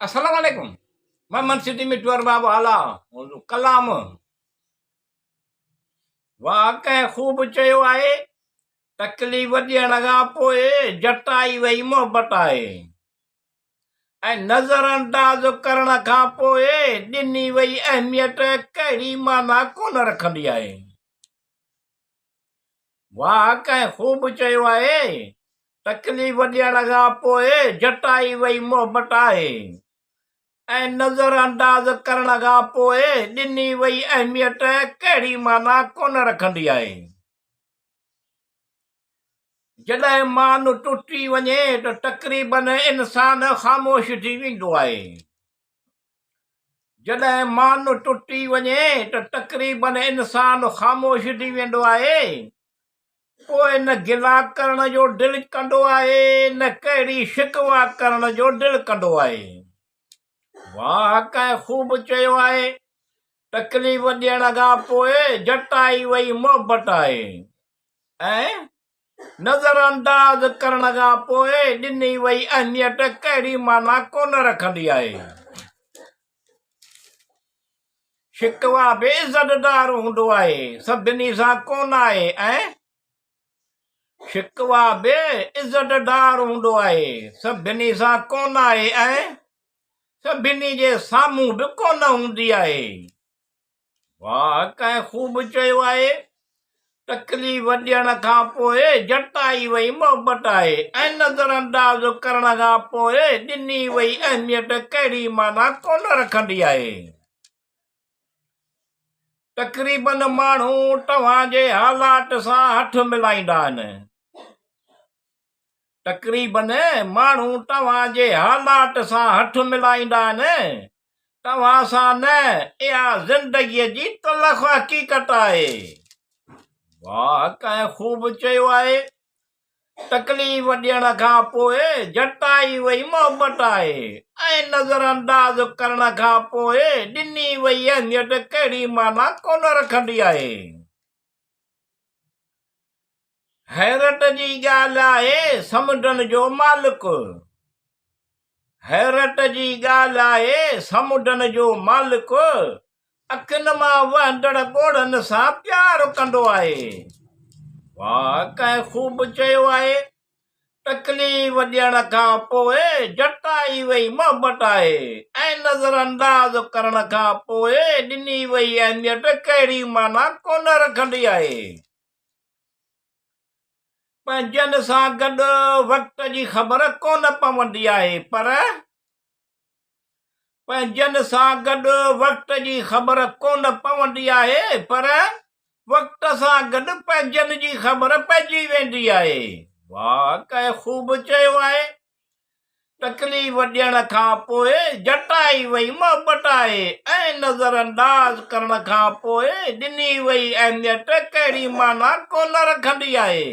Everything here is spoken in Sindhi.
السلام عليڪم مان منسٽي مٺو ارباب هالا ڪلام واهه ڪنهن خوب چيو آهي تڪليف ڏيڻ کان پوء جٽائي وئي محبت آهي ۽ نظر انداز ڪرڻ کان پوء ڏني وئي اهميت ڪهڙي معنيٰ ڪونه رکندي آهي واهه ڪنهن خوب چيو آهي، تڪليف ڏيڻ کان پوء جٽائي وئي محبت آهي ۽ نظر انداز ڪرڻ کان پوء ڏني وئي اهميت ڪهڙي معنيٰ ڪونه رکندي آهي. جڏهن مان ٽٽي وڃي ته تقريبن انسان خاموش ٿي ويندو آهي. جڏهن مان ٽٽي وڃي ته تقريبن انسان خاموش ٿي ويندو آهي، پوء نه گلا ڪرڻ جو دل ڪندو آهي نه ڪهڙي شڪوه ڪرڻ جو دل ڪندو آهي. واهه ڪنهن خوب چيو آهي، تڪليف ڏيڻ کان پوء جٽائي وئي محبت آهي ۽ نظر انداز ڪرڻ کان پوء ڏني وئي اهميت ڪهڙي معنيٰ ڪونه رکندي آهي. شڪوه به عزتدار هوندو آهي، سڀني سان ڪونه آهي ۽ شڪوه به عزتدار هوندو آهي، سڀني سان ڪونه آهي ۽ سڀني جي سامهون به ڪونه هوندي آهي. واهه ڪنهن خوب چيو آهي، تڪليف ڏيڻ کان پوء جٽائي وئي محبت آهي ۽ نظر انداز ڪرڻ کان پوء ڏني وئي اهميت ڪهڙي معنيٰ ڪونه رکندي آهي. تقريبن ماڻهو توهان جي حالات سان هٿ ملائيندا آهن. تقريبن ماڻهو توهان جي حالات سان هٿ ملائيندا آهن، توهان سان نه، اها زندگيء جي تلخ حقيقت آهي. واهه ڪنهن خوب چيو آهي، تڪليف ڏيڻ کان پوء جٽائي وئي محبت آهي ۽ نظر انداز ڪرڻ کان پوء ڏني وئي اهميت ڪهڙي معنيٰ ڪونه رکندي آهي. حيرت جي ڳالهه آهي سمنڊن جو مالڪ حيرت جي ڳالهه آهي سمنڊن جو مالڪ اکين مان وهندڙ ڳوڙهن سان پيار ڪندو آهي. واهه ڪنهن خوب چيو آهي تڪليف ڏيڻ کان پوء جٽائي وئي محبت آهي ۽ نظر انداز ڪرڻ کان پوء ڏني وئي اهميت ڪهڙي معنيٰ ڪونه رکندي آهي. پنهنجن سان گڏ وقت جي خبر ڪونه پوندي آهي پر پنهنجن سان گڏ وقت جي خبر ڪونه پوندي آهي پر وقت سان گڏ پنهنجن جي خبر پئجي ويندي آهي. واهه ڪنهن خوب چيو آهي. تڪليف ڏيڻ کان پوء جٽائي وئي محبت آهي ۽ نظر انداز ڪرڻ کان پوء ڏني وئي اهميت ڪهڙي معنيٰ ڪونه رکندي آهي.